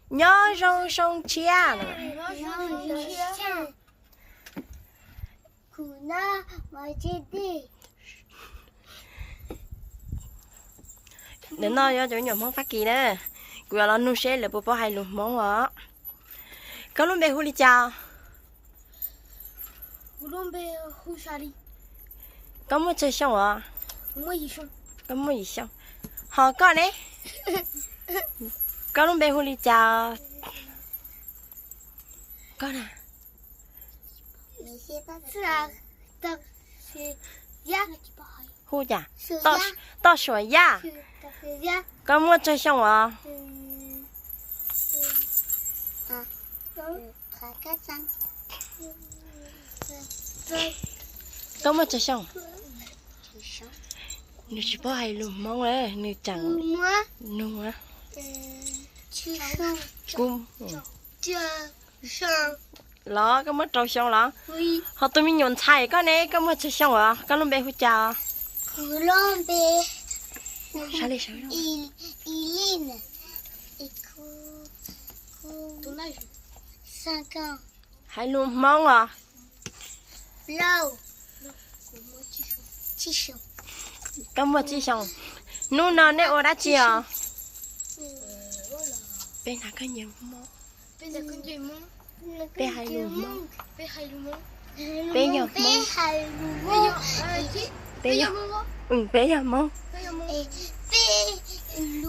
Nyob zoo xyoo tshiab. Ntawm no yog cov nyuam Hmoob Fab Kis na. Kuv yuav los nug seb lawv puas paub hais lus Hmoob os. Koj lub npe hu li cas? Koj muaj tsawg xyoo os? Koj muaj yim xyoo. Ho koj ne? Koj lub npe hu li cas? Koj na? Hu cas? Toj Suav Yaj. Koj muaj tsawg xyoo os? Koj muaj tsawg xyoo? Nws tsis paub hais lus Hmoob li, nws tseem nug. Los koj muaj rau xyoo los? Ho tus me nyuam ntxhais koj ne, koj muaj tsawg xyoo os? Koj lub npe hu cas? Hais lus Hmoob os. Koj muaj tsib xyoo. Hnub no nej ua dab tsi os? Peb hnav khaub ncaws Hmoob. Peb hais lus Hmoob. Peb yog Hmoob. Peb yog, peb yog Hmoob.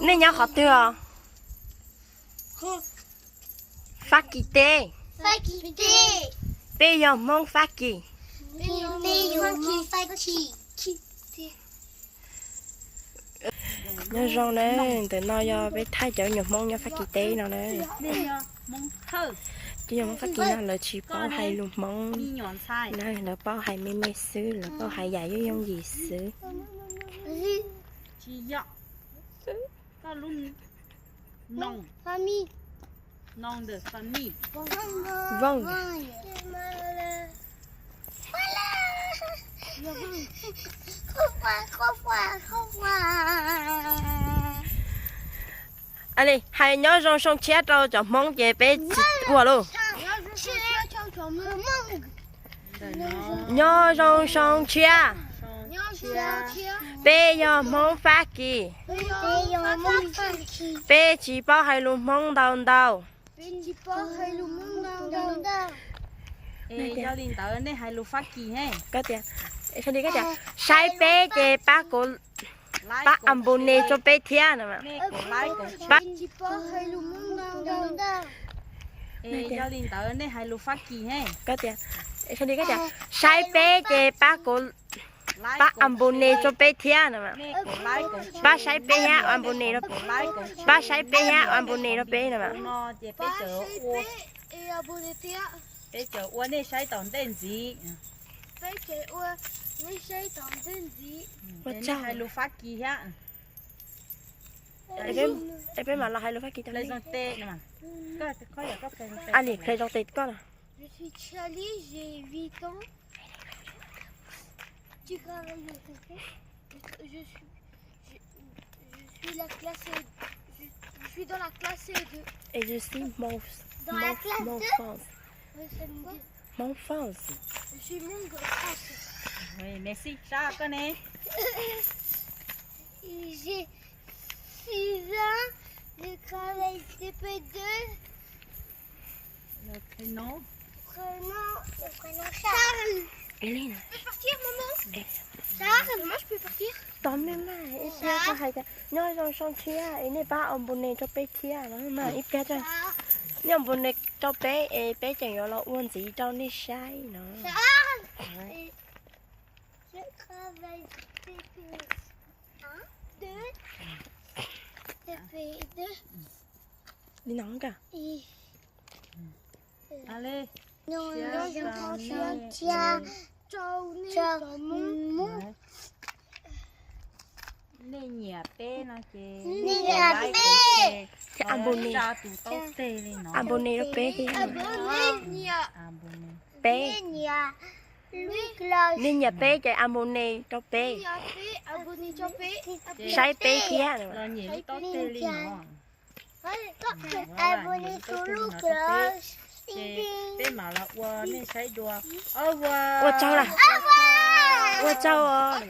Nej nyob qhov twg os? Fab Kis teb. Peb yog Hmoob Fab Kis. Nyob zoo na, ntawm no yog peb thaij cov nyuam Hmoob nyob Fab Kis teb no na. Cov nyuam Hmoob Fab Kis no lawv tsis paub hais lus Hmoob na, lawv paub hais me me xwb, lawv paub hais yam yooj yooj yim xwb. Vooj. Hais nyob zoo xyoo tshiab rau cov Hmoob ces peb tsis ua lauj. Nyob zoo xyoo tshiab. Peb yog Hmoob Fab Kis. Peb tsis paub hais lus Hmoob ntau ntau. Yog li ntawd nej hais lus Fab Kis, saib peb ces pab kuv, pab abonné rau peb thiab no. Yog li ntawd nej hais lus Fab Kis, saib peb ces pab kuv, pab abonné rau peb thiab no. Pab saib peb thiab abonné, pab saib peb thiab abonné rau peb no. Peb cov ua nej saib tom ntej ntxiv. Ua tsaug. Hais lus Fab Kis thiab. Peb mam los hais lus Fab Kis rau nej. Ali, hle zoo tes koj na. Je suis Charlie, j'ai huit ans. Je travaille au café. Je suis, je, je suis la classe, je, je suis dans la classe deux. Et je suis Hmong, Hmong, Hmong France. Hmong France. Je suis Hmong France. Oui, merci. Sab, koj ne? J'ai six ans, je travaille C P deux. Le prénom? Prénom, le prénom Charles. Elena. Je peux partir, maman? Charles, moi je peux partir? Tos me mas, ib pliag koj hais tias nyob zoo xyoo tshiab es nej pab abonné rau peb thiab no mas, ib pliag nej abonné rau peb es peb tseem yuav los ua ntxiv rau nej saib no. Je travaille C P un, deux, C P deux. Li no ka. Nej nyiam peb no ces, nej nyiam peb, ces abonné, abonné rau peb thiab. Peb, nej nyiam peb ces abonné rau peb, saib peb thiab. Los nyiam lub tob teg li no. Peb mam los ua nej saib dua. Ua tsaug, ua tsaug.